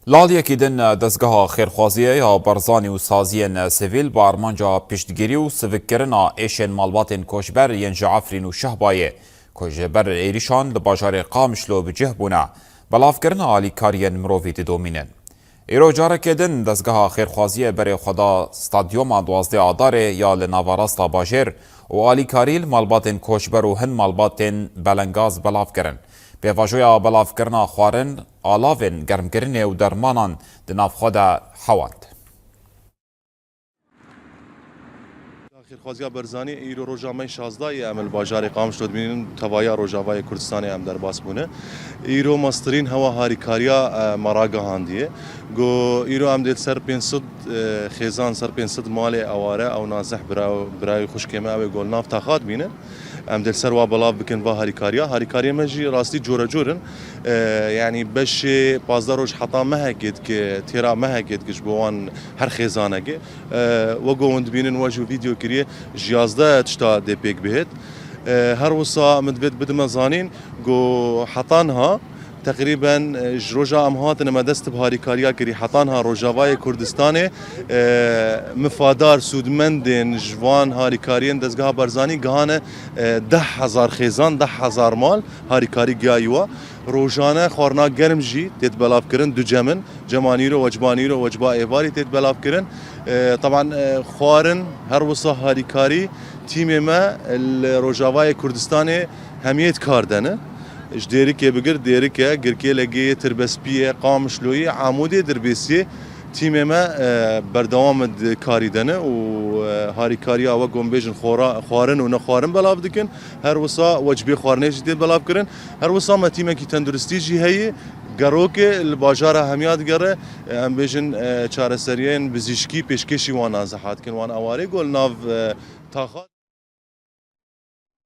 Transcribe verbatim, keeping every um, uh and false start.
Li aliyekî din, dezgeha xêrxwaziyê ya Barzanî û saziyên sivîl bi armanca piştgirî û sivikkirina êşên malbatên koçber yên ji Efrîn û Şehbayê ku ji ber êrîşan li bajarê Qamişlo bi cih bûne, belavkirina alîkariyên mirovî didomînin. Îro careke din dezgeha xêrxwaziyê berê xwe da stadyoma duwazdeh Adarê ya li navarasta bajêr û alîkarî li malbatên koçber û hin malbatên belengaz belav kirin. Pêvajoya belavkirina xwarin, alavên germkirinê û dermanan di nav xwe de hewand. Xêrxwaziya Barzanî, îro roja me şazdeh ye, em li bajarê Qamişlo dibînin, tevaya Rojavayê Kurdistanê em derbas bûne. Îro mestirîn hewa harîkariya, e, me ragihandiye. Go îro em dê li ser pênc sed, e, xêzan, ser pênc sed malê eware, ew nazdeh bira-, birayê xwişkê me, ew ê go li nav taxa dibînin. Em dê li ser wa belav bikin va harîkariya. Harîkariyê me jî rastî cure cur in. E, yanî beşê pazdeh roj heta mehekê dike, têra mehekê dike ji bo wan her xêzanekê. E, wek ku hûn dibînin, we jî vîdeo kiriye, ji yazdeh tişta dê pêk bihêt. E, her wisa min divêt bidime zanîn ku heta niha teqrîben, e, ji roja em hatine me dest bi harîkariya kirî, heta niha Rojavayê Kurdistanê, e, mifadar, sûdmendên ji van harîkariyên dezgeha Barzanî gihane, e, deh hezar xêzan, deh hezar mal harîkarî gihayî we. Rojane xwarina germ jî tê belavkirin, ducem in. Cema nîro, wecba nîro, wecba êvarî tê belavkirin. E, teban, e, xwarin her wisa harîkarî tîmê me li Rojavayê Kurdistanê hemiyê di kar de ne. Ji Dêrikê bigir, Dêrike, Girkêlegê, Tirbespiyê, Qamişloyê, Amûdê, Dirbêsiyê tîmê me, e, berdewam di karî de ne û, e, harîkariya wek hûn bêjin xora-, xwarin û nexwarin belav dikin. Her wisa wecbê xwarinê jî tê belavkirin. Her wisa me tîmekî tenduristî jî heye. Gerokê li bajara hemiya digere, em bêjin, e, çareseriyên bizîşkî pêşkêşî wan nazeha dikin, wan ewarê go li nav, e, taxa.